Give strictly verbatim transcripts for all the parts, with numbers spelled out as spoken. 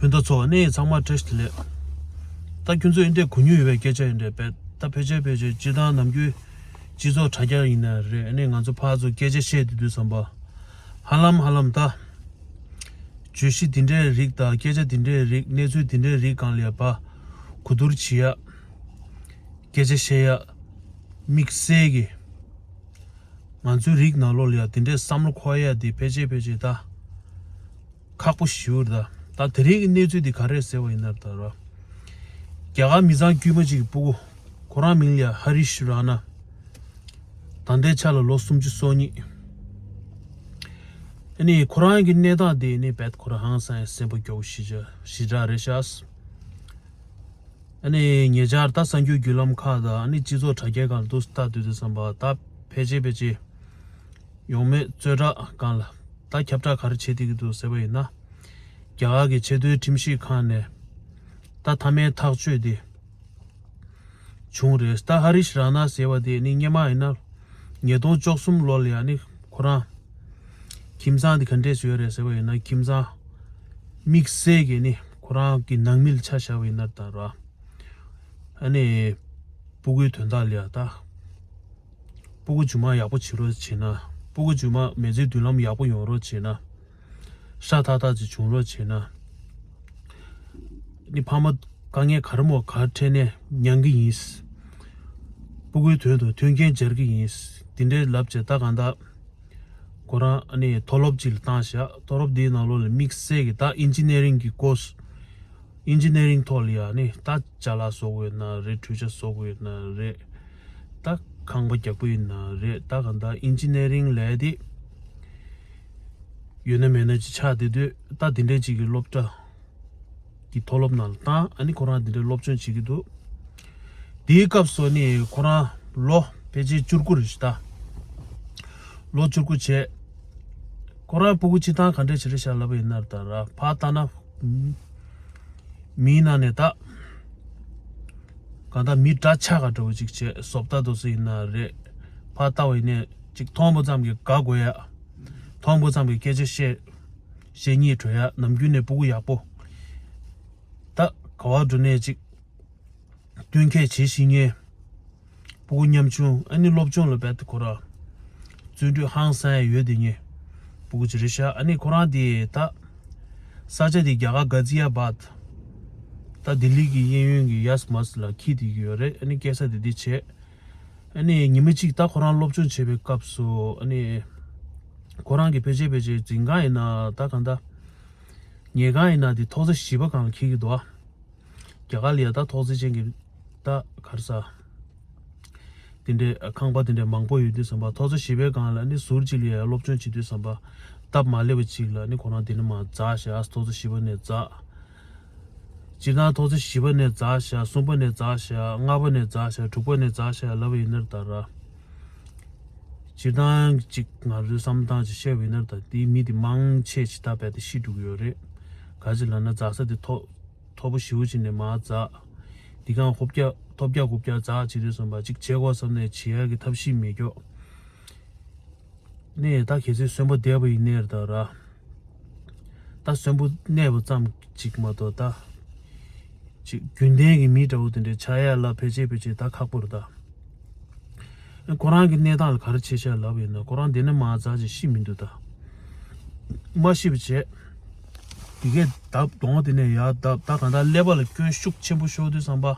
སྤུན་ཟླ་ཚོ་ནི་ཚང་མ་བཀྲ་ཤིས་བདེ་ལེགས། ད་ཁྱོད་ཚོ་འདི་འདྲའི་གོ་མྱོང་ཡོད་པའི་སྐད་ཆ་ཡིན་འདྲ་བས། ད་ཕལ་ཆེར་ཕལ་ཆེར་སྤྱིར་བཏང་ནམ་རྒྱུན་སྤྱི་ཚོགས་དྲ་རྒྱ་ཡིན་ན་རེད། ཨ་ནི་ང་ཚོ་ཕར་ཚུར་སྐད་ཆ་བཤད་དུས་དུས་ཙམ་པ། ཧ་ལམ་ཧ་ལམ་ད་བརྗོད་གཞི་འདི་འདྲའི་རིགས་དང་སྐད་ཆ་འདི་འདྲའི་རིགས། གནས་ཚུལ་འདི་འདྲའི་རིགས་སྒང་ལ་ཡ་ཕར་གོ་བསྡུར་བྱེད་ཡ། སྐད་ཆ་བཤད་ཡ། དམིགས་བསལ་གྱི་ང་ཚོའི་རིགས་ནང་ལོགས་ལ་ཡ་འདི་འདྲའི་བསམ་བློ་འཁོར་ཡ་འདི་ཕལ་ཆེར་ཕལ་ཆེར་ད་ཁག་པོ་ཞེ་པོ་རེད། ད་ད་དེ་རིང་གི་གནས་ཚུལ་འདི་ག་རེ་རེད་ཟེར་བ་ཡིན་ན་ད་ར། རྒྱ་གར་མི་ཚང་དཀྱུས་མ་གཅིག་གི་སྤུ་གུ། ཁོ་རང་མིང་ལ་ཡ་ཧ་རིཤ་ར་ན། ད་ལྟའི་ཆ་ལ་ལོ་སུམ་ཅུ་སོ་གཉིས། ཨ་ནི་ཁོ་རང་གི་གནས་སྟངས་དེ་ནི་བེད་ཁོ་རང་ཧང་སང་ཡ་སེམས་པ་སྐྱོ་བོ་ཞེ་དྲག་ཞེ་དྲག་རེད་ཤག་ཨ་ནི་ཉེ་ཆར་ད་གསར་འགྱུར་བརྒྱུད་ལམ་ཁག་དང་ཨ་ནི་སྤྱི་ཚོགས་དྲ་རྒྱའི་སྒང་ལ་འདུག་ལྟ་དུས་དུས་ཙམ་པ་ད་ཕལ་ཆེར་ཕལ་ཆེར་ཡོང་མེད་རྩོད་གྲགས་སྒང་ལ་ད་ཁྱབ་བསྒྲགས་ག་རེ་བྱེད་བསྡད་ཀྱི་འདུག་ཟེར་བ་ཡིན་ན། རྒྱ་གར་གྱི་ཆེས་མཐོའི་ཁྲིམས་ཞིབ་ཁང་ནས་ད་མཐའ་མའི་ཐག་གཅོད་དེ་བྱུང་རེད། ད་ཧ་རིཤ་ར་ན་ཟེར་བ་དེ་ནི་སྔོན་མ་ཡིན་ན་ཉིས་སྟོང་བཅུ་གསུམ་ལོ་ལ་ཡ་ནི་ཁོ་རང་ཁྱིམ་ཚང་དེ་ག་འདྲས་ཡོད་རེད་ཟེར་བ་ཡིན་ན། ཁྱིམ་ཚང་དམིགས་བསལ་གྱི་ནི་ཁོ་རང་གི་ནང་མི་ལ་ཆ་བཞག་པ་ཡིན་ན་ད་ར། ཨ་ནི་སྤུ་གུའི་དོན་དག་ལ་ཡ་ད་སྤུ་གུ་རྒྱུ་མ་ཡག་པོ་བྱེད་རོགས་བྱེད་ན། སྤུ་གུ་རྒྱུ་མ་མི་ཚེའི་མདུན་ལམ་ཡག་པོ་ཡོང་རོགས་བྱེད་ན། ཧྲ་ཐག་ཐག་ཅིག་བྱུང་རོགས་བྱེད་ན། ནི་ཕ་མ་དཀའ་ངལ་ག་རེ་མོ་ག་འཕྲད་ནས་མྱང་གི་ཡིན། སྤུ་གུའི་དོན་དུ་མཐུན་རྐྱེན་སྦྱར་གི་ཡིན། དེ་འདྲའི་ལབ་བྱས་ད་གང་ལྟར་ཁོ་རང་ནི་མཐོ་སློབ་ཅིག་ལ་བཏང་བཞག་མཐོ་སློབ་དེའི་ནང་ལོགས་ལ་དམིགས་བསལ་གྱི་ད་ཨིན་ཇི་ནི་རིང་གི་ཀོར་སི། ཨིན་ཇི་ནི་རིང་ཐོག་ལ་ཡ་ནི་ད་ཅ་ལག་བཟོ་དགོས་ན་རེད། འཕྲུལ་ཆ་བཟོ་དགོས་ན་རེད། ད་ཁང་པ་རྒྱག་པ་ཡིན་ན་རེད། ད་གང་ལྟར་ཨིན་ཇི་ནི་རིང་ལས་དེ་ཡོད་ན་མེད་ན་ཅིག་ཆགས་བསྡད་དུས་ད་དེ་འདྲའི་ཅིག་གི་སློབ་གྲྭ་གི་མཐོ་སློབ་ནང་ལ་བཏང་། ཨ་ནི་ཁོ་རང་དེ་འདྲའི་སློབ་སྦྱོང་བྱེད་ཀྱི་འདུག་དེའི་སྐབས་སུ་ནི་ཁོ་རང་ལོ་ཕལ་ཆེར་བཅུ་དགུ་རེད་ཤག་ད་ལོ་བཅུ་དགུ་བྱས། ཁོ་རང་སྤུ་གུ་སྤྱིར་བཏང་ག་འདྲས་བྱེད་རེད་ཤག་ལབ་པ་ཡིན་ན་ད་ར་ཕར་ལྟ་ན་མིའི་ནང་ནས་ད་གང་ལྟར་མི་འདྲ་ཆགས་ག་འདྲ་བོ་ཅིག་བྱས། བཟོ་ལྟ་དེ་ཚོ་ཡིན་ན་རེད། ཕར་ལྟ་བ་ཡིན་ནའི་ཅིག་མཐོང་པ་ཙམ་གྱིས་དགའ་དགོས་ཡ། མཐོང་པ་ཙམ་གྱིས་སྐད་ཆ་བཤད། བཤད་སྙིང་བྲོ་ཡ། ནམ་རྒྱུན་ནས་སྤུ་གུ་ཡག་པོ། ད་ག་བར་འགྲོ་ནས་ཅིག་བསྟུན་མཁས་བྱེད་ཤེས་མཁན། སྤུ་གུ་ཉམ་ཆུང་། ཨ་ནི་སློབ་སྦྱོང་ལ་རྦད་དེ་ཁོ་ར་བརྩོན་འགྲུས་ཧང་སང་ཡ་ཡོད་བསྡད་མཁན་སྤུ་གུ་ཅིག་རེད་ཤག་ཨ་ནི་ཁོ་རང་དེ་ད་ས་ཆ་དེ་རྒྱ་གར་གྷ་ཛི་ཡ་བཱད། ད་ལྡི་ལི་གི་གཡས་གཡོན་གྱི་ཡས་མས་ལ་འཁེལ་བསྡད་ཀྱི་ཡོད་རེད། ཨ་ནི་སྐྱེས་ས་དེ་དེ་བྱས། ཨ་ནི་ཉི་མ་གཅིག་ད་ཁོ་རང་སློབ་སྦྱོང་བྱེད་པའི་སྐབས་སུ་ཨ་ནི་ཁོ་རང་གི་ཕལ་ཆེར་ཕལ་ཆེར་འཛིན་ཁང་ཡིན་ན་ད་གང་ལྟར་ཉལ་ཁང་ཡིན་ན་དེ་ཐོག་ས་བཞི་པ་སྒང་ལ་འཁེལ་གྱི་འདུག་ཨ། རྒྱ་གར་ལ་ཡ་ད་ཐོག་ས་ཅན་གྱི་ད་ག་རེ་ཟ། དེ་འདྲའི་ཁང་པ་དེ་འདྲའི་མང་པོ་ཡོད་དུས་ཙམ་པ་ཐོག་ས་བཞི་པའི་སྒང་ལ་ནི་ཟུར་གཅིག་ལ་ཡ་སློབ་སྦྱོང་བྱེད་དུས་ཙམ་པ་སྟབས་མ་ལེགས་པ་ཅིག་ལ་ནི་ཁོ་རང་དེ་ནས་མར་འཛེགས་བཞག་ཐོག་ས་བཞི་པ་ནས་འཛེགས། སྤྱིར་བཏང་ཐོག་ས་བཞི་པ་ནས་འཛེགས་བཞག་གསུམ་པ་ནས་འཛེགས་བཞག་ལྔ་པ་ནས་འཛེགས་བཞག་དྲུག་པ་ནས་འཛེགས་བཞག་ལབ་པ་ཡིན་ན་ད་ར། སྤྱིར་བཏང་ཅིག་ང་ཚོའི་བསམ་སྟངས་ཅིག་བཤད་པ་ཡིན་ན་ད་དེའི་མི་དེ་མང་ཆེ་ཅིག་ད་རྦད་དེ་ཤི་འགྲོ་གི་ཡོད་རེད། ག་ཅི་ལབ་ན་འཛེགས་ས་དེ་མཐོ་མཐོ་པོ་ཞེ་པོ་ཅིག་ནས་མར་འཛེགས། འདི་གང་ཧོབ་རྒྱག་ཐོབ་རྒྱག་རྐུབ་རྒྱག་འཛེགས་བྱེད་དུས་ཙམ་པ་ཅིག་བྱེད་དགོས་བསམ་ནས་བྱེད་ཡག་གི་ཐབས་ཤེས་མེད་ཀྱོག་ནས་ད་གལ་སྲིད་གསོན་པོ་བསྡད་པ་ཡིན་ནའི་ད་ར། ད་གསོན་པོ་གནས་པ་ཙམ་ཅིག་མ་གཏོགས་ད། ཅིག་རྒྱུན་ལྡན་གྱི་མི་འདྲ་བོ་དེ་འདྲའི་ཆགས་ཡ་ལ་ཕལ་ཆེར་ཕལ་ཆེར་ད་ཁག་པོ་རེད་ད། ཁོ་རང་གི་གནས་སྟངས་ལ་ག་རེ་བྱས་ཤག་ལབ་ཡིན་ན་ཁོ་རང་དེ་ནས་མར་འཛེགས་བྱས་ཤི་མི་འདུག་ད། མ་ཤི་བ་བྱས། དེ་གས་ད་གདོང་དེ་ནས་ཡར་བརྡབས། ད་གང་ལྟར་ཀླད་པ་ལ་སྐྱོན་ཤུགས་ཆེན་པོ་ཤོར་དུས་ཙམ་པ།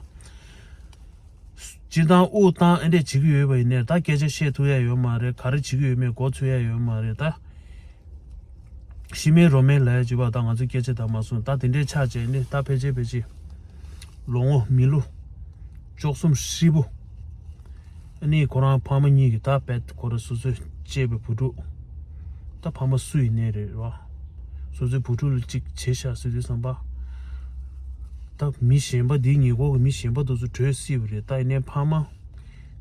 སྤྱིར་བཏང་དབུགས་བཏང་ཨེ་འདྲས་བྱེད་ཀྱི་ཡོད་པ་ཡིན་ནའི་ད་སྐད་ཆ་བཤད་ཐུབ་ཡ་ཡོད་མ་རེད། ག་རེ་བྱེད་ཀྱི་ཡོད་མེད་གོ་ཚོད་ཡ་ཡོད་མ་རེད་ད། ཤི་མེད་རོ་མེད་ལབ་ཡ་བྱེད་པ་ད་ང་ཚོ་སྐད་ཆ་ད་མ་གསུངས། ད་དེ་འདྲས་ཆགས་བྱས་ནས་ད་ཕལ་ཆེར་ཕལ་ཆེར་ལོ་ངོ་མི་ལོ་བཅུ་གསུམ་ཧྲིལ་པོ། ཨ་ནི་ཁོ་རང་ཕ་མ་གཉིས་ཀྱིས་ད་རྦད་ཁོ་རང་སོ་སོའི་གཅེས་པའི་བུ་ཕྲུག་ད་ཕ་མ་སུ་ཡིན་ནའི་རེད་རོ། སོ་སོའི་བུ་ཕྲུག་ལ་གཅིག་བྱས་ཤག་ཟེར་དུས་ཙམ་པ། ད་མི་གཞན་པ་འདིའི་ཉེ་འཁོར་གྱི་མི་གཞན་པ་དེ་ཚོ་བྲོས་སྲིད་པ་རེད། ད་ཡིན་ནའི་ཕ་མ།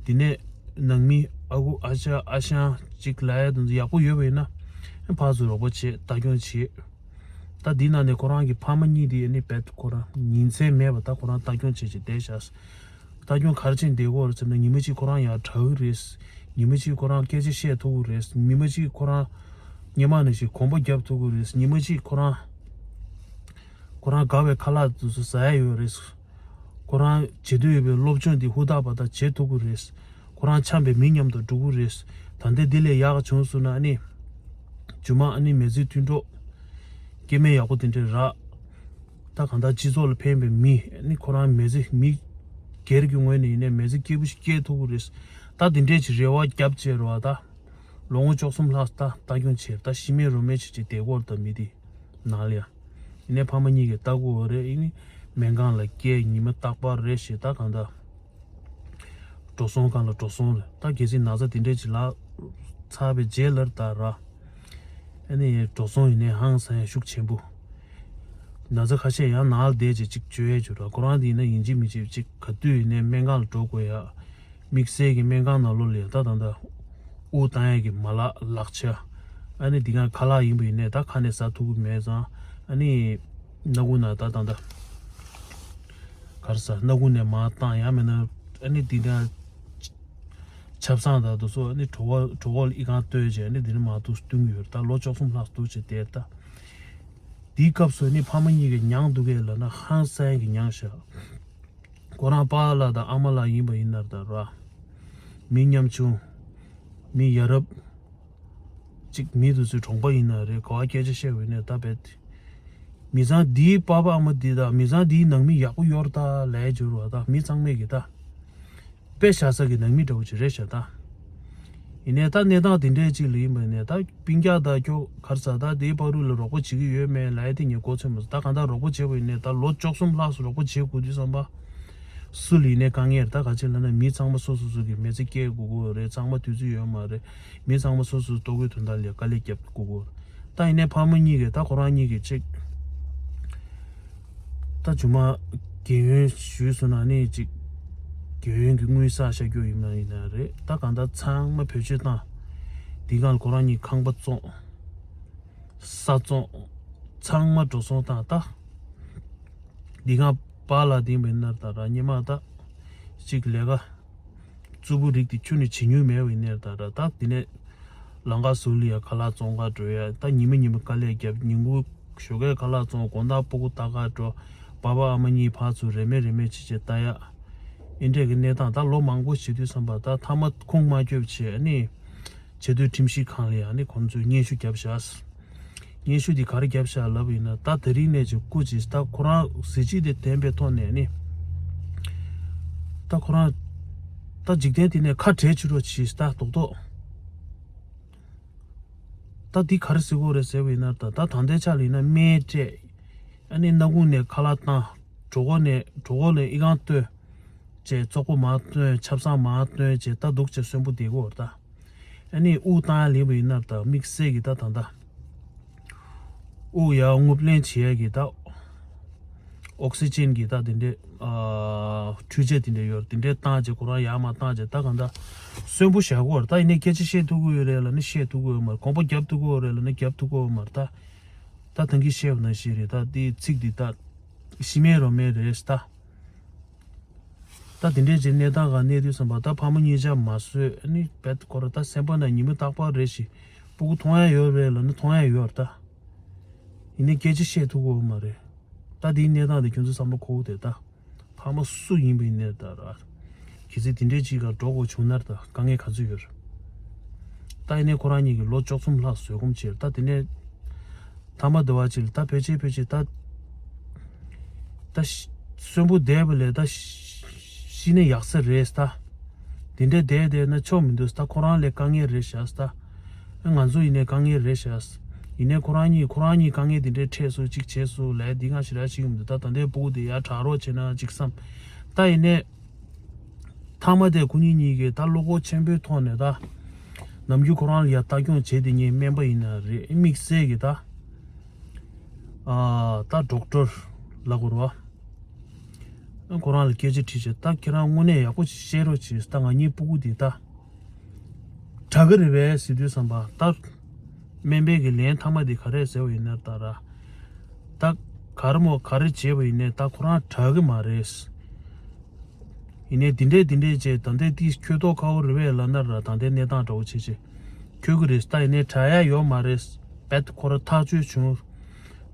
དེ་ནས་ནང་མི་ཨ་ཁུ་ཨ་ཅག་ཨ་ཞང་གཅིག་ལབ་ཡ་དེ་ཚོ་ཡག་པོ་ཡོད་པ་ཡིན་ན། ཕར་ཚུར་རོགས་པ་བྱེད་ལྟ་སྐྱོང་བྱེད། ད་འདི་ནང་ནས་ཁོ་རང་གི་ཕ་མ་གཉིས་དེ་ནི་རྦད་ཁོ་རང་ཉིན་མཚན་མེད་པ་ད་ཁོ་རང་ལྟ་སྐྱོང་བྱེད་བྱེད་བསྡད་ཤག་ལྟ་སྐྱོང་ག་རེ་བྱེད་བསྡད་ཀྱི་ཡོད་རེད་ཟེར་ན་ཉི་མ་གཅིག་ཁོ་རང་ཡར་དྲག་གི་རེད། ཉི་མ་གཅིག་ཁོ་རང་སྐད་ཆ་བཤད་ཐུབ་ཀྱི་རེད། ཉི་མ་གཅིག་ཁོ་རང་སྔོན་མ་ནང་བཞིན་གོམ་པ་རྒྱབ་ཐུབ་ཀྱི་རེད། ཉི་མ་གཅིག་ཁོ་རང་ ཁོ་རང་དགའ་བའི་ཁ་ལག་དེ་ཚོ་ཟ་ཡ་ཡོད་རེད། ཁོ་རང་བྱེད་འདོད་ཡོད་པའི་སློབ་སྦྱོང་འདི་ཧུར་ཐག་པ་དང་བྱེད་ཐུབ་ཀྱི་རེད། ཁོ་རང་འཆམ་པའི་མི་མཉམ་དུ་འགྲོ་གི་རེད། ད་ལྟ་འདི་ལས་ཡག་བྱུང་སོང་ན་ཨ་ནི། རྒྱུ་མ་ཨ་ནི་མི་ཚེ་མཐུན་གྲོགས། སྐྱེ་དམན་ཡག་པོ་དེ་འདྲས་རག་ད་གང་ལྟར་སྤྱི་ཚོགས་ལ་ཕན་པའི་མི་ཨ་ནི་ཁོ་རང་མི་ཚེ་མི་སྒེར་གྱི་ངོས་ནས་ཡིན་ནའི་མི་ཚེ་སྐྱིད་པོ་ཞིག་སྐྱེལ་ཐུབ་ཀྱི་རེད། ད་དེ་འདྲས་ཀྱི་རེ་བ་རྒྱབ་བྱས་རོགས་ད། ལོ་ངོ་བཅུ་གསུམ་ལྷག་ད་ལྟ་སྐྱོང་བྱས་ད་ཤི་མེད་རོ་མེད་བྱས་བྱས་བསྡད་ཀྱི་ཡོད་རེད་ད་མི་དེ། ནང་ལ་ཡ། ཡིན་ནའི་ཕ་མ་གཉིས་ཀྱིས་ལྟ་དགོས་རེད་ཡིན་ནི། སྨན་ཁང་ལ་སྐྱེལ་ཉི་མ་རྟག་པར་རེད་ཞེས་ད་གང་ལྟར། འགྲོ་སོང་སྒང་ལ་འགྲོ་སོང་རེད་ད་གལ་སྲིད་ན་ཚ་དེ་འདྲས་ཅིག་ལ། ཚར་བའི་རྗེས་ལ་ད་ར། ཨ་ནི་འགྲོ་སོང་ཡིན་ནའི་ཧང་སང་ཡ་ཤུགས་ཆེན་པོ། ན་ཚ་ཁ་ཤས་ཡང་ནང་ལ་བསྡད་བྱས་ཅིག་བཅོས་ཡས་བྱོས་ར་ཁོ་རང་དེ་ཡིན་ན་ཡིན་གཅིག་མིན་གཅིག་ཅིག་ག་དུས་ཡིན་ནའི་སྨན་ཁང་ལ་འགྲོ་དགོས་ཡ། དམིགས་བསལ་གྱི་སྨན་ཁང་ནང་ལོགས་ལ་ཡ་ད་ད་ད། དབུགས་བཏང་ཡས་ཀྱི་མ་ལག་ལག་ཆ། ཨ་ནི་འདི་ག་ཁ་ལག་ཡིན་པ་ཡིན་ནའི་ད་ཁ་ནས་ཟ་ཐུབ་ཀྱི་མེད་ཙང་ཨ་ནི། སྣ་ཁུག་ནང་ད་ད་ད། ག་རེ་ཟ་སྣ་ཁུག་ནས་མར་བཏང་ཡང་མིན་ན་ཨ་ནི་འདི་ད། ཆབ་གསང་དང་དུ་སོགས་ཨ་ནི་གྲོད་ཁོག་གྲོད་ཁོག་ལ་ཨི་ཁང་ལྟོས་བྱས་ཨ་ནི་འདི་ནི་མར་དུ་བསྟུན་གྱི་ཡོད་ད་ལོ་བཅུ་གསུམ་ལྷག་འདུག་བྱས་བསྡད་ད། དེའི་སྐབས་སུ་ནི་ཕ་མ་གཉིས་ཀྱིས་མྱངས་འདུག་གས་ལབ་ན་ཧང་སང་གི་མྱངས་བཞག་ཁོ་རང་པཱ་ལགས་དང་ཨ་མ་ལགས་ཡིན་པ་ཡིན་ནར་ད་ར། མི་ཉམ་ཆུང་། མི་ཡ་རབས། གཅིག་མི་དུ་ཚོའི་གྲོང་པ་ཡིན་ན་རེད་ག་བ་སྐད་ཆ་བཤད་འོས་ནས་ད་བེད། མི་ཚང་འདིའི་པ་ཕ་ཨ་མ་འདི་དང་མི་ཚང་འདིའི་ནང་མི་ཡག་པོ་ཡོད་རེད་ད་ལས་འབྱོར་བ་དང་མི་ཚང་མས་གི་ད། དཔེ་བཞག་ས་གི་ནང་མི་འདྲ་བོ་ཅིག་རེད་ཤག་ད། ཡིན་ནའི་ད་གནས་སྟངས་དེ་འདྲའི་ཅིག་ལ་ཡིན་པ་ཡིན་ནའི་ད་སྤུན་ཀྱག་ད་ཁྱོ་གར་ས་ད་དེའི་བར་རུ་ལ་རོགས་པ་བྱེད་ཀྱི་ཡོད་མེད་ལ་ཡ་དེ་ངས་གོ་ཚོད་མ་སོང་ད་གང་ལྟར་རོགས་པ་བྱེད་པ་ཡིན་ནའི་ད་ལོ་བཅུ་གསུམ་ལྷག་སུ་རོགས་པ་བྱེད་དགོས་དུས་བསམ་པ། སུ་ལ་ཡིན་ནའི་དཀའ་ངལ་རེད་ད་ག་ཅི་ལབ་ན་མི་ཚང་མ་སོ་སོ་སོ་གི་མི་ཚེ་སྐྱེལ་དགོས་ཀྱི་རེད་ཚང་མ་དུས་ཚོད་ཡོད་མ་རེད། མི་ཚང་མ་སོ་སོའི་ལྟོ་གོས་དོན་དག་ལ་དཀའ་ལས་རྒྱབ་དགོས་ཀྱི་རེད། ད་ཡིན་ནའི་ཕ་མ་གཉིས་ཀྱིས་ད་ཁོ་རང་གཉིས་ཀྱིས་ཅིག་ད་ཇུ་མ་རྒན་ཡོལ་ཞུས་སོང་ན་ནི་ཅིག་རྒན་ཡོལ་གྱི་དངུལ་བསགས་བཞག་རྒྱུ་ཡིན་ན་ཡིན་ན་རེད་ད་གང་ལྟར་ཚང་མ་བེད་སྤྱོད་བཏང་། འདི་གང་ཁོ་རང་གཉིས་ཁང་པ་བཙོང་། ས་བཙོང་། ཚང་མ་འགྲོ་སོང་བཏང་ད། འདི་གང་པཱ་ལགས་འདི་མིན་ནར་ད་ར་ཉི་མ་ད། ཅིག་ལས་ཀ་རྩུབ་པོ་རིགས་དེ་ཁྱོན་ནས་བྱེད་མྱོང་མེད་པ་ཡིན་ནའི་ད་ར་ད་དེ་ནས་ལང་ཀ་ཟུར་ལ་ཡ་ཁ་ལག་བཙོང་ག་འགྲོ་ཡ་ད་ཉི་མ་ཉི་མ་དཀའ་ལས་རྒྱབ་ཉིན་གུང་ཞོགས་ཀས་ཁ་ལག་བཙོང་དགོང་དག་སྤུ་གུ་ལྟ་ག་འགྲོ། པ་ཕ་ཨ་མ་གཉིས་ཕར་ཚུར་རེ་མེད་རེ་མེད་བྱེད་བྱེད་ལྟ་ཡ། ཨེ་འདྲས་ཀྱི་གནས་སྟངས་ད་ལོ་མང་པོ་བྱེད་དུས་བསམ་པ་ད་མཐའ་མ་ཁུངས་མ་འཁྱོལ་བྱས་ནི། ཆེས་མཐོའི་ཁྲིམས་ཞིབ་ཁང་ལ་ཡང་ནི་ཁོང་ཚོས་སྙན་ཞུ་བརྒྱབ་བཞག་སྙན་ཞུ་འདི་ག་རེ་བརྒྱབ་བཞག་ལབ་ཡིན་ན་ད་དེ་རིང་ནས་ཀྱི་སྐུ་མཁྱེན་ད་ཁོ་རང་གཟི་བརྗིད་དེ་ལྡན་པའི་ཐོག་ནས་ནི། ད་ཁོ་རང་ད་འཇིག་རྟེན་དེ་ནས་ཁ་བྲལ་ཕྱིར་རོགས་གྱིས་ད་རྡོག་རྡོག་ད་འདི་ག་རེ་ཟེར་དགོས་རེད་ཟེར་བ་ཡིན་ན་ད་ད་ད་ལྟའི་ཆ་ལ་ཡིན་ན་སྨན་སྤྲད། ཨ་ནི་སྣ་ཁུག་ནས་ཁ་ལག་བཏང་། གྲོད་ཁོག་ནས་གྲོད་ཁོག་ནས་ཨི་ཁང་བཏོན། བྱས་བཙོག་པ་མར་བཏོན་ཆབ་གསང་མར་བཏོན་བྱས་ད་འདུག་བྱས་གསོན་པོ་བསྡད་ཀྱི་ཡོད་རེད་ད། ཨ་ནི་དབུགས་བཏང་ཡ་ལེན་པ་ཡིན་ན་ད་དམིགས་བསལ་གྱི་ད་ད་ད། དབུགས་ཡར་རྔུབ་ལེན་བྱེད་ཡ་གི་ད། ཨོག་སི་ཅན་གྱི་ད་དེ་འདྲས། ཨ། འཕྲུལ་ཆས་དེ་འདྲས་ཡོད་རེད་དེ་འདྲས་བཏང་བྱས་ཁོ་རང་ཡར་མར་བཏང་བྱས་ད་གང་ད། གསོན་པོ་བཞག་གི་ཡོད་རེད་ད་ཡིན་ནའི་སྐད་ཆ་བཤད་ཐུབ་ཀྱི་ཡོད་རེད་ལབ་ན་བཤད་ཐུབ་ཀྱི་ཡོད་མ་རེད་གོམ་པ་རྒྱབ་ཐུབ་ཀྱི་ཡོད་རེད་ལབ་ན་རྒྱབ་ཐུབ་ཀྱི་ཡོད་མ་རེད་ད། ད་ཐང་གིས་བཤད་པ་ནང་བཞིན་རེད་ད་དེའི་ཚིག་འདི་ད། ཤི་མེད་རོ་མེད་རེད་ད། ད་དེ་འདྲའི་ཅིག་གནས་སྟངས་ག་གནས་དུས་ཙམ་པ་ད་ཕ་མ་གཉིས་ཆ་མ་བཟོད་ནི་བེད་ཁོ་ར་ད་སེམས་པ་ན་ཉི་མ་རྟག་པར་རེ་ཞིག་སྤུ་གུ་མཐོང་ཡ་ཡོད་རེད་ལབ་ན་མཐོང་ཡ་ཡོད་རེད་ད། ཡིན་ནའི་སྐད་ཆ་བཤད་ཐུབ་ཀྱི་ཡོད་མ་རེད། ད་དེའི་གནས་སྟངས་དེ་ཁྱོད་ཚོ་བསམ་བློ་འཁོར་དེ་ད། ཕ་མ་སུ་ཡིན་པ་ཡིན་ནའི་ད་ར། གལ་སྲིད་དེ་འདྲའི་ཅིག་ག་འགྲོ་དགོས་བྱུང་ན་ད་དཀའ་ངལ་ག་ཚོད་ཡོད་རེད། ད་ཡིན་ནའི་ཁོ་རང་གཉིས་ཀྱིས་ལོ་བཅུ་གསུམ་ལྷག་བཟོད་སྒོམ་བྱས་ད་དེ་ནས། ཐ་མ་དུ་བ་ཅིག་ལ་ད་ཕལ་ཆེར་ཕལ་ཆེར་ད། ད་ཤི་གསོན་པོ་བསྡད་པ་ལས་ད་ཤི་ཤི་ན་ཡག་ས་རེད་ད། དེ་འདྲས་བསྡད་བསྡད་ན་ཆོ་མི་འདུག་ད་ཁོ་རང་ལས་དཀའ་ངལ་རེད་བཞག་ད། ང་ཚོ་ཡིན་ནའི་དཀའ་ངལ་རེད་བཞག་ཡིན་ནའི་ཁོ་རང་གཉིས་ཁོ་རང་གཉིས་དཀའ་ངལ་དེ་འདྲས་འཕྲད་སོང་ཅིག་བྱས་སོང་ལས་འདི་གང་ཞིག་ར་ཞིག་མི་འདུག་ད་ད་ལྟའི་སྤུ་གུ་དེ་ཡར་དྲག་རོགས་བྱས་ན་ཅིག་བསམ། ད་ཡིན་ནའི། མཐའ་མ་དེ་ཁོ་གཉིས་གཉིས་ཀྱིས་ད་བློ་ཁོག་ཆེན་པོའི་ཐོག་ནས་ད། ནམ་རྒྱུན་ཁོ་རང་ལ་ཡ་ལྟ་སྐྱོང་བྱེད་དེ་ངའི་སྨན་པ་ཡིན་ན་རེད་དམིགས་བསལ་གྱི་ད། ཨ། ད་ཌོག་ཊར་ལབ་དགོས་རེད་བ། ཁོ་རང་ལ་སྐད་ཆ་དྲིས་བྱས་ད་ཁྱེད་རང་དངོས་གནས་ཡག་པོ་ཞིག་བཤད་རོགས་གྱིས་ད་ང་གཉིས་སྤུ་གུ་དེ་ད། དྲག་གི་རེད་པས་ཟེར་དུས་བསམ་པ་ད། སྨན་པས་ཀྱི་ལན་མཐའ་མ་དེ་ག་རེ་ཟེར་བ་ཡིན་ན་ད་ར། ད་ག་རེ་མོ་ག་རེ་བྱས་པ་ཡིན་ནའི་ད་ཁོ་རང་དྲག་གི་མ་རེད། ཡིན་ནའི་འདི་འདྲས་འདི་འདྲས་བྱས་ད་ལྟའི་ཏིས་ཁྱོད་ཐོག་ཁ་བོ་རེད་པས་ལབ་ན་ར་ད་ལྟའི་གནས་སྟངས་འདྲ་བོ་བྱས་བྱས། ཁྱོད་ཀྱི་རེད་ད་ཡིན་ནའི་དྲག་ཡ་ཡོད་མ་རེད། བེད་ཁོ་ར་ཐག་གཅོད་བྱུང་།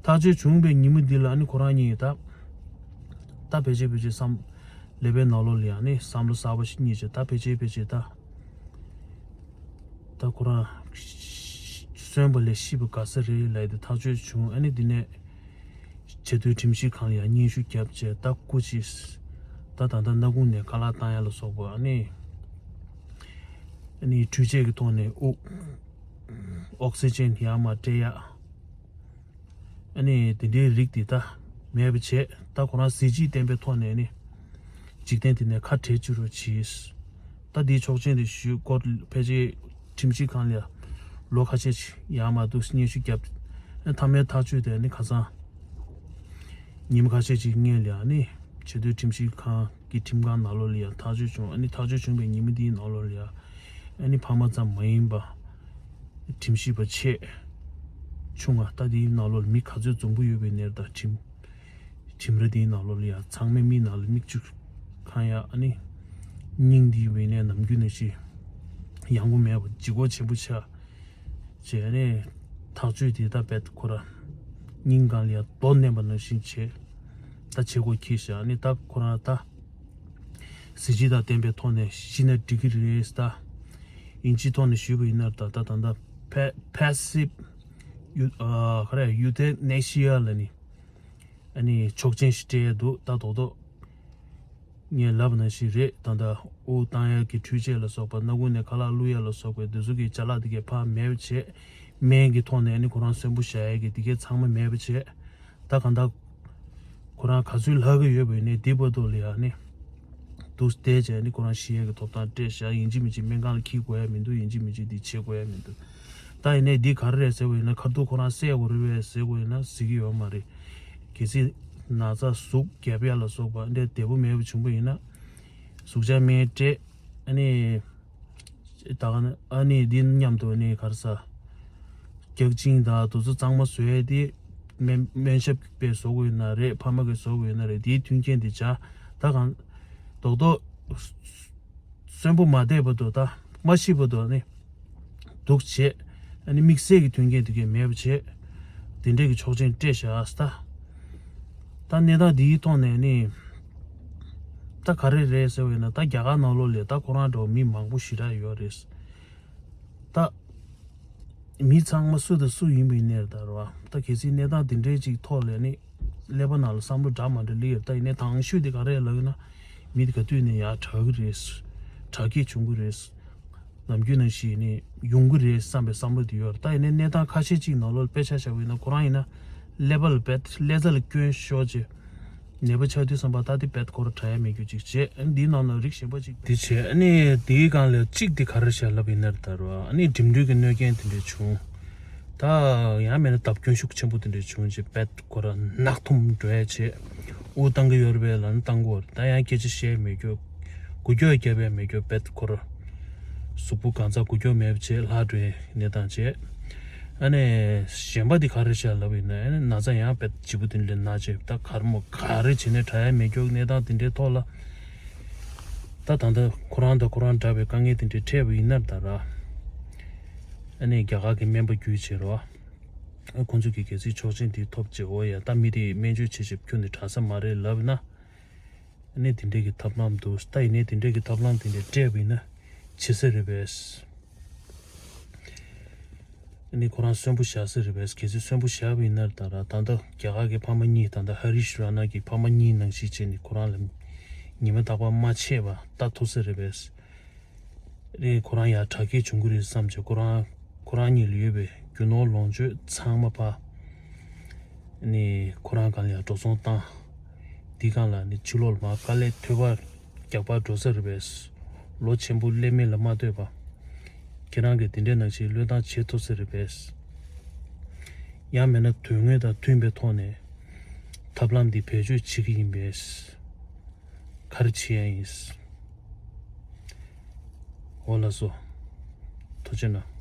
ད་ ཐག་གཅོད་བྱུང་བའི་ཉིན་མོ་འདི་ལ་ཨ་ནི་ཁོ་རང་གཉིས་ད་ད་ཕལ་ཆེར་ཕལ་ཆེར་བསམ་ཀླད་པའི་ནང་ལོགས་ལ་ཡང་ནི་བསམ་བློ་གསར་པ་ཞིག་རྙེད་བྱས། ད་ཕལ་ཆེར་ཕལ་ཆེར་ད་ད་ཁོ་རང་གསོན་པ་ལས་ཤི་བ་དགའ་ས་རེད་ལབ་དེ་ཐག་གཅོད་བྱུང་། ཨ་ནི་འདི་ནས་ཆེས་མཐོའི་ཁྲིམས་ཞིབ་ཁང་ལ་ཡང་སྙན་ཞུ་བརྒྱབ་བྱས། ད་སྐུ་མཁྱེན། ད་ད་ལྟ་སྣ་ཁུང་ནས་ཁ་ལག་བཏང་ཡ་ལ་སོགས་པ་ཨ་ནི་ཨ་ནི་འཕྲུལ་ཆས་ཀྱི་ཐོག་ནས་དབུགས་ཨོག་སི་ཅན་ཡར་མར་སྤྲད་ཡ། ཨ་ནི་དེ་འདྲའི་རིགས་དེ་ད་མེད་པ་བྱས། ད་ཁོ་རང་གཟི་བརྗིད་ལྡན་པའི་ཐོག་ནས་ནི་འཇིག་རྟེན་དེ་ནས་ཁ་བྲལ་བཅུག་རོགས་གྱིས། ད་འདིའི་ཆོག་མཆན་དེ་ཞུས་སྐོར་ཕལ་ཆེར་ཁྲིམས་ཞིབ་ཁང་ལ་ལོ་ཁ་ཤས་ཅིག་ཡར་མར་འདུག་སྙན་ཞུ་བརྒྱབ། ཨ་མཐའ་མའི་ཐག་གཅོད་དེ་ནི་ཁ་སང་ཉིན་མོ་ཁ་ཤས་ཅིག་སྔོན་ལ་ནི་ཆེས་མཐོའི་ཁྲིམས་ཞིབ་ཁང་གི་ཁྲིམས་ཁང་ནང་ལོགས་ལ་ཡང་ཐག་གཅོད་བྱུང་། ཨ་ནི་ཐག་གཅོད་བྱུང་བའི་ཉིན་མོ་དེའི་ནང་ལོགས་ལ་ཡང་ཨ་ནི་ཕ་མ་ཙམ་མ་ཡིན་པ་ཁྲིམས་ཞིབ་པ་ཆེ་ཆུང་ང་ད་དེའི་ནང་ལོགས་ལ་མི་ག་ཚོད་འཛོམས་པོ་ཡོད་པའི་ནས་ད་ཁྲིམས་ཁྲིམས་ར་དེའི་ནང་ལོགས་ལ་ཡང་ཚང་མའི་མིག་ནང་ལ་མིག་ཆུ་གང་ཡ། ཨ་ནི་སྙིང་འདི་བའི་ནས་ནམ་རྒྱུན་ནས་ཤི་ཡང་གོ་མེད་པ་ལྗིད་ཁོག་ཆེན་པོ་ཆགས་བྱས། ཨ་ནི་ཐག་གཅོད་དེ་ད་བེད་ཁོ་ར་སྙིང་གང་ལ་ཡང་རྡོ་མནན་པ་ནང་བཞིན་བྱས། ད་བྱེད་སྒོ་འཁྱེར་བཞག་ཨ་ནི་ད་ཁོ་རང་ད་གཟི་བརྗིད་དང་ལྡན་པའི་ཐོག་ནས་ཤི་ན་འགྲིག་གི་རེད། ད་ཡིན་གཅིག་ཐོག་ནས་ཞུས་པ་ཡིན་ན་ད་ད་ད་ད་ཕེ་ཕེ་སིབ་ཡུ་ཨ་ག་རེ་ཡུ་ཐེ་ནེ་ཤི་ཡ་ལ་ནི་ཨ་ནི་ཆོག་མཆན་ཞིག་སྤྲད་ཡ་འདུག་ད་རྡོག་རྡོག་ངས་ལབ་ནང་བཞིན་རེད། ད་ལྟ་དབུགས་བཏང་ཡག་གི་འཕྲུལ་ཆས་ལ་སོགས་པ། སྣ་ཁུང་ནས་ཁ་ལག་བླུག་ཡག་ལ་སོགས་པའི་དེ་ཚོ་གི་ཅ་ལག་དེ་གས་ཕར་མེད་པ་བྱས། སྨན་གྱི་ཐོག་ནས་ནི་ཁོ་རང་གསོན་པོ་བཞག་ཡག་གི་དེ་གས་ཚང་མ་མེད་པ་བྱས། ད་གང་ལྟར་ཁོ་རང་ག་ཚོད་ལྷག་གི་ཡོད་པ་ཡིན་ནའི་དེ་བར་དུ་ལ་ཡང་ནི་འདུག་བསྡད་བྱས་ནི་ཁོ་རང་ཤི་ཡག་གི་ཐོབ་ཐང་སྤྲད་བཞག་ཡིན་གཅིག་མིན་གཅིག་སྨན་ཁང་ལ་འཁྱེར་དགོས་ཡ་མི་འདུག་ཡིན་གཅིག་མིན་གཅིག་འདི་བྱེད་དགོས་ཡ་མི་འདུག་ད་ཡིན་ནའི་འདི་ག་རེ་རེད་ཟེར་བ་ཡིན་ན། ཁ་ཐུག་ཁོ་རང་བསད་དགོས་རེད་པས་ཟེར་དགོས་ཡིན་ན་ཟེར་གྱི་ཡོད་མ་རེད། གལ་སྲིད་ན་ཚ་ཟུག་རྒྱབ་ཡ་ལ་སོགས་པ་འདྲ་བདེ་པོ་མེད་པ་བྱུང་པ་ཡིན་ན། ཟུག་གཅོག་སྨན་སྤྲད། ཨ་ནི་ད་ག་ནི་ཨ་ནི་འདི་མཉམ་དུ་ཨ་ནི་ག་རེ་ཟ། རྒྱག་ཅིང་དང་དུ་ཚོ་གཙང་མ་བཟོ་ཡ་དེ་སྨན་སྨན་ཞབས་པས་བཟོ་དགོས་ཡོད་ན་རེད། ཕ་མ་གིས་བཟོ་དགོས་ཡོད་ན་རེད། དེའི་མཐུན་རྐྱེན་དེ་བྱ། ད་གང་རྡོག་རྡོག་གསོན་པོ་མ་བསྡད་བར་དུ་ད་མ་ཤི་བར་དུ་ནི་འདུག་བྱས། ཨ་ནི་དམིགས་བསལ་གྱི་མཐུན་རྐྱེན་དེ་གས་མེད་པ་བྱས། དེ་འདྲས་ཀྱི་ཆོག་མཆན་སྤྲད་བཞག་ཨ་ད། ད་གནས་སྟངས་འདིའི་ཐོག་ནས་ནི་ད་ག་རེ་རེད་ཟེར་བས་ན། ད་རྒྱ་གར་ནང་ལོགས་ལ་ད་ཁོ་རང་འདྲ་བོ་མི་མང་པོ་ཞེ་དྲག་ཡོད་རེད། ད་མི་ཚང་མ་སུ་དང་སུ་ཡིན་པའི་གནས་ད་རེད་བ། ད་གལ་སྲིད་གནས་སྟངས་འདི་འདྲའི་ཅིག་ཐོག་ལ་ནི་ཀླད་པ་ནང་ལ་བསམ་བློ་འདྲ་མ་འདྲ་སླེབས་ཡོད། ད་ཡིན་ནའི་དང་ཤོས་དེ་ག་རེ་ལབ་ཡོད་ན། མི་དེ་ག་དུས་ནས་ཡར་དྲག་གི་རེད། དྲག་སྐྱེད་བྱུང་གི་རེད། ནམ་རྒྱུན་ནང་བཞིན་ནི་ཡོང་གི་རེད་བསམ་པའི་བསམ་བློ་དེ་ཡོད་རེད། ད་ཡིན་ནའི་གནས་སྟངས་ཁ་ཤས་ཅིག་ནང་ལོགས་དཔེ་ཆ་བཞག་པ་ཡིན་ན་ཁོ་རང་ཡིན་ན་ཀླད་པ་ལ་བེད་ཀླད་རྩ་ལ་སྐྱོན་ཤོར་བྱས། ནད་པ་ཆགས་དུས་ཙམ་པ་ད་དེ་བེད་ཁོ་ར་དྲག་ཡ་མེད་རྒྱུ་ཅིག་བྱས། ཨ་ནི་འདིའི་ནང་ན་རིགས་གཞན་པ་ཅིག་དེ་བྱས། ཨ་ནི་དེའི་སྒང་ལ་གཅིག་དེ་ག་རེ་བྱས་ལབ་ཡིན་ན་ད་རུ་ཨ་ནི་འགྲིམ་འགྲུལ་གྱི་གནོད་རྐྱེན་དེ་འདྲས་བྱུང་། ད་ཡང་མིན་ན་བརྡབ་སྐྱོན་ཤུགས་ཆེན་པོ་དེ་འདྲས་བྱུང་རྗེས་བེད་ཁོ་ར་ནག་འཐོམ་འགྲོ་ཡ་བྱས། དབུགས་བཏང་གི་ཡོད་རེད་པས་ལབ་ན་བཏང་གི་ཡོད་རེད། ད་ཡང་སྐད་ཆ་བཤད་མེད་རྒྱུ། འགུལ་སྐྱོད་རྒྱབ་ཡ་མེད་རྒྱུ་བེད་ཁོ་ར། གཟུགས་པོ་གང་ཚ་འགུལ་སྐྱོད་མེད་པ་བྱས་ལྷག་འགྲོ་ཡ་གནས་སྟངས་བྱས། ཨ་ནི་གཞན་པ་འདི་ག་རེ་བྱས་ལབ་ཡིན་ན། ཨ་ནི་ན་ཚ་ཡང་བེད་ལྗིད་པོ་དེ་འདྲ་ན་བྱས། ད་གར་མོ་ག་རེ་བྱས་ནས་དྲག་ཡ་མེད་རྒྱུ་གནས་སྟངས་དེ་འདྲའི་ཐོག་ལ། ད་ད་ལྟ་ཁོ་རང་དང་ཁོ་རང་འདྲ་བའི་དཀའ་ངལ་དེ་འདྲའི་འཕྲད་པ་ཡིན་ན་ད་ར། ཨ་ནི་རྒྱ་གར་གྱི་སྨན་པ་བརྒྱུད་བྱས་རོ། ཨ་ཁོང་ཚོ་གིས་གལ་སྲིད་ཆོག་མཆན་དེ་ཐོབ་བྱས། འོ་ཡ་ད་མི་དེ་སྨན་བཅོས་བྱེད་ཆེད་ཁྱོན་ནས་དྲག་ས་མ་རེད་ལབ་ན། ཨ་ནི་དེ་འདྲས་ཀྱི་ཐབས་ལམ་འདུག་ད་ཡིན་ནའི་དེ་འདྲས་ཀྱི་ཐབས་ལམ་དེ་འདྲས་སྤྲད་པ་ཡིན་ན་བྱེད་ས་རེད་པས། ཨ་ནི་ཁོ་རང་གསོན་པོ་བཞག་ས་རེད་པས། གལ་སྲིད་གསོན་པོ་བཞག་པ་ཡིན་ན་ད་ར་ད་ལྟ་རྒྱ་གར་གྱི་ཕ་མ་གཉིས། ད་ལྟ་ཧ་རིཤ་ར་ན་གི་ཕ་མ་གཉིས་ནང་བཞིན་བྱས་ནས་ཁོ་རང་ལ་ཉི་མ་རྟག་པར་མ་ཆད་པ་ལྟ་ཐུབ་ས་རེད་པས། རེད། ཁོ་རང་ཡང་དྲག་སྐྱེད་བྱུང་གི་རེད་བསམ་བྱས། ཁོ་རང་ཁོ་རང་གཉིས་ལ་ཡོད་པའི་རྒྱུ་ནོར་ལོངས་སྤྱོད་ཚང་མ་ཕར་ནི་ཁོ་རང་སྒང་ལ་ཡང་འགྲོ་སོང་བཏང་། འདི་སྒང་ལ་ནི་ཕྱི་ལོགས་ལ་མར་དཀའ་ལས་ཐོལ་པ་རྒྱག་པར་འགྲོ་ས་རེད་པས། ལོ་ཆེན་པོ་ཀླད་མེད་ལ་མ་ལྟོས་པ། ཁྱེད་རང་གིས་འདི་འདྲའི་ནང་བཞིན་བློས་བཏང་བྱེད་ཐུབ་ས་རེད་པས། ཡང་མིན་ན་དོན་དངོས་དང་མཐུན་པའི་ཐོག་ནས་ཐབས་ལམ་འདི་བེད་སྤྱོད་བྱེད་ཀྱི་ཡིན་པས། ག་རེ་བྱེད་ཡ་ཡིན། འོ་ལགས་སོ། ཐུགས་རྗེ་གནང་།